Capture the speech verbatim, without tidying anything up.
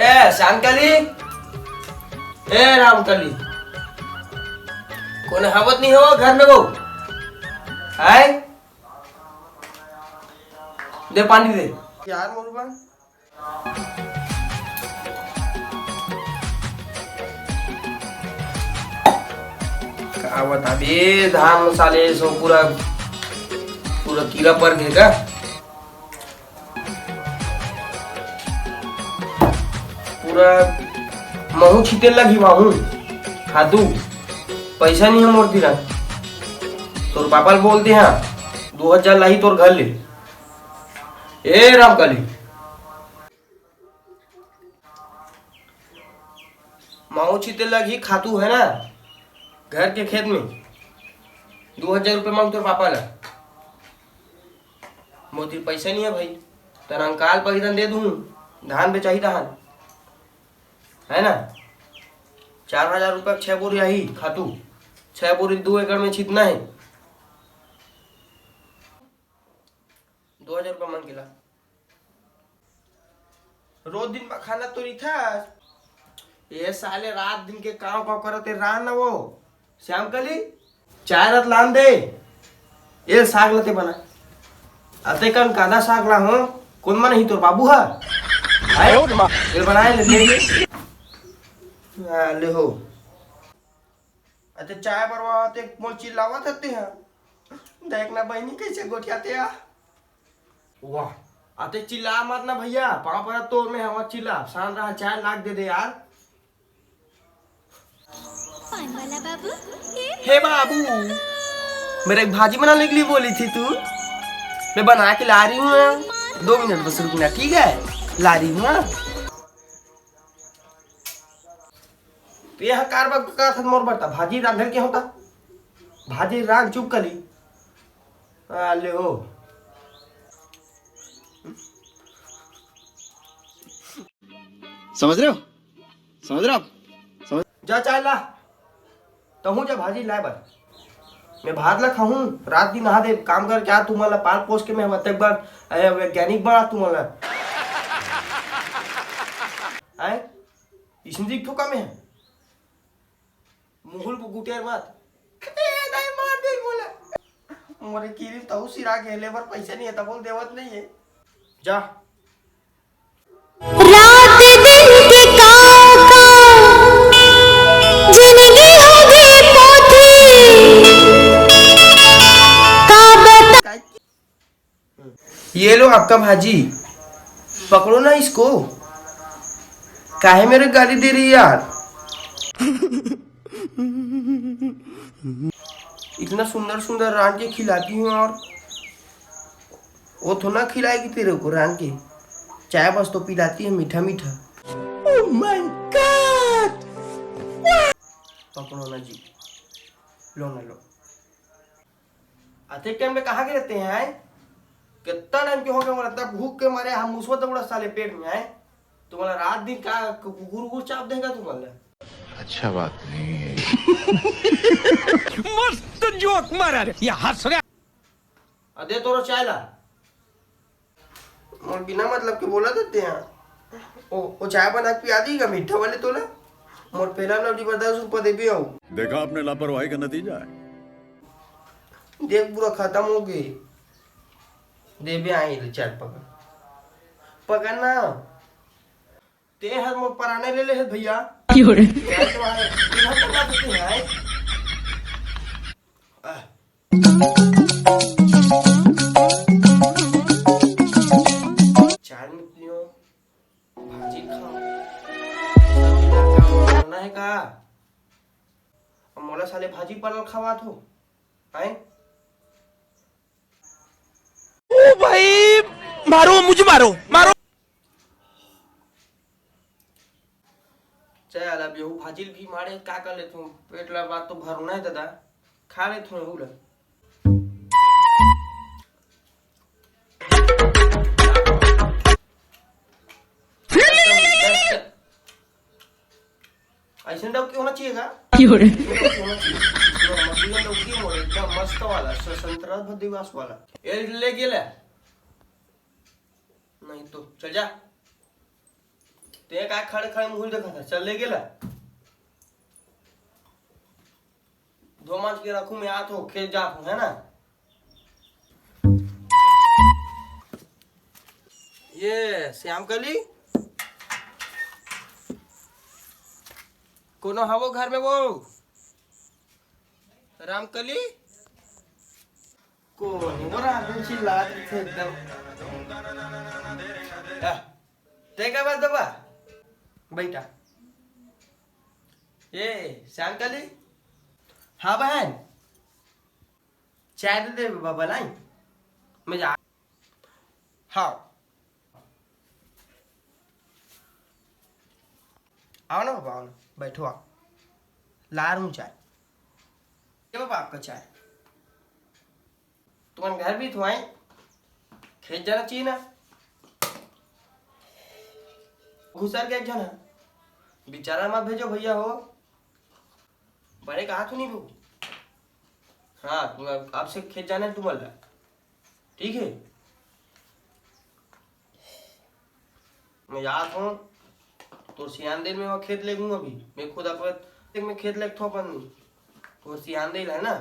ए श्यामकली, ए रामकली, कोन हवत नहीं हो घर में वो? आय, दे पानी दे। यार मोर बा। का बताबे, धान में साले सो पूरा, पूरा कीरा पर गे का। पूरा महू छिते लगी, महू खातू। पैसा नहीं है मोर तीरा। तोर पापा ल बोलते हैं, दो हजार लाही तोर घर ले। ए रामकली, महू छिते लगी खातू है ना, घर के खेत में दो हजार रुपये मांग तोर पापा ला। मोती पैसा नहीं है भाई, तेरा अंकाल पैदन दे दूँ, धान बेचाही धान, है ना? चार हजार रुपये छः बोरी आई खातू, छः बोरी दो एकड़ में छितना है। दो हजार रुपया मांग के ला। रोज दिन मखाना तो रहिथस। ये साले रात दिन के काम काम करत हे, रान ना वो। श्यामकली, चाय रत लान दे। ये साग लते बना। अते कन कादा साग ला हो? कौन मन ही तोर बाबू हा? आए? ये बनाए ले, ले। आ, ले हो। अते चाय बरवा ते मोर चिल्लावत हते हा। देख ना बहिनी कैसे गोठियाते आ। वाह, अते चिल्ला मत ना भैया, पाँव पर तोर में हवा चिल्ला, शांत रहा, चाय लाग दे दे यार। पान वाला बाबू, ये हे बाबू, मेरे एक भाजी बनाने के लिए बोली थी तू, मैं बना के ला रही हूँ ना, दो मिनट बस रुकना, ठीक है? ला रही हूँ ना। ये हा कार बा का था मोर बता, भाजी रांधे के होता, भाजी रांध चुप कली। आ, ले हो। समझ रहे हो? समझ रहे हो आप? समझ जा चाय ला। तहूँ जा भाजी लाए बर। मैं भात ला खाहूँ, रात दिन नहा दे, काम करके आ, तुमन ला पाल पोस के मैं अतेक बार, अरे, वैज्ञानिक बना तुमन ला। आए? इसने दिख ठोका मैं। मुहुल को गुटियार मत। ए, नहीं मार दे मोला। मोरे किरी तहु सिरा के लेबर पैसा नहीं है, तब बोल देवत नहीं है। जा। रात दिन के का, का जिंदगी हो गई पोथी, का बता। ये लो आपका भाजी, पकड़ो ना इसको। काहे मेरे गाली दे रही है यार? इतना सुंदर सुंदर रांध के खिलाती हूँ और वो थोड़ा खिलाएगी तेरे को रांध के, चाय बस तो पिलाती है मीठा मीठा। Oh my God! पकड़ो ना जी, लो ना लो। अतेक टाइम में कहाँ के रहते हैं, आए? कितना टाइम के हो गया, मतलब, भूख के मारे हम मुसवा दौड़ा साले पेट में, आए? तुम्हारा रात दिन का कु-, कुकुर उकुर चाप देगा तुम्हारा? अच्छा बात नहीं है। मस्त जोक मारा रे, ये हंस रहा। अदे तोरो चाय ला। मोर बिना मतलब के बोला देते हैं। ओ, ओ चाय बना के पिया दी का मीठा वाले तोला? मोर पहला लवली बर्दाश्त ऊपर देबे आओ। देखा आपने लापरवाही का नतीजा है। देख बुरा खत्म हो गए। देबे आई ले चाय पकड़। पकड़ ना। ते हर मोर पराने ले ले है भैया। क्यों रे? चाय तो है। तेरा तो बात होती है। आह। चार मिनट लियो, भाजी खाओ। करना है का? अब मोला साले भाजी पालक खवात हो, हैं? ओ भाई, मारो, मुझे मारो, मारो। चल, अब यहू भाजी ल भी मारे, का कर लेथों? पेट ला बात तो भरना है दादा, खा लेथों यहू ला। ऐसे डौकी होना चाहिए का? क्यों रे? ऐसे डौकी होना चाहिए। मछली डौकी मोड़, एकदम मस्त वाला, स्वतंत्रता दिवस वाला। ये ले गेला। नहीं तो चल जा। ते का खड़े खड़े मुंह देखत हस? चल ले गेला। धो मांज के रखूं, मैं आत हो, खेत जात हो, है ना? ये श्यामकली, कोनो हवो घर में वो? रामकली? कोनो रामकली चिल्लात रहिथे एकदम। आ, ते का बात बा? बैठा। ए, श्यामकली? हाँ बहन, चाय दे दे बाबा लाई, मैं जा। हाँ, आओ ना बाबा, आओ ना, बैठो, आओ। ला रहा हूँ चाय। ये बाबा, आपका चाय। तुम्हारे घर भी तो आए, खेत जाना चाहिए ना। घुसर के एक झन है, बेचारा मत भेजो भैया हो। बड़े कहा तो नहीं वो। हाँ, तुम अब, अब से खेत जाना है तुम्हारा, ठीक है? मैं जात हूँ, तोर सियान दिन में वो खेत ले गूँ अभी। मैं खुद अपन, देख, मैं खेत लेगथों अपन, तोर सियान दिन है ना,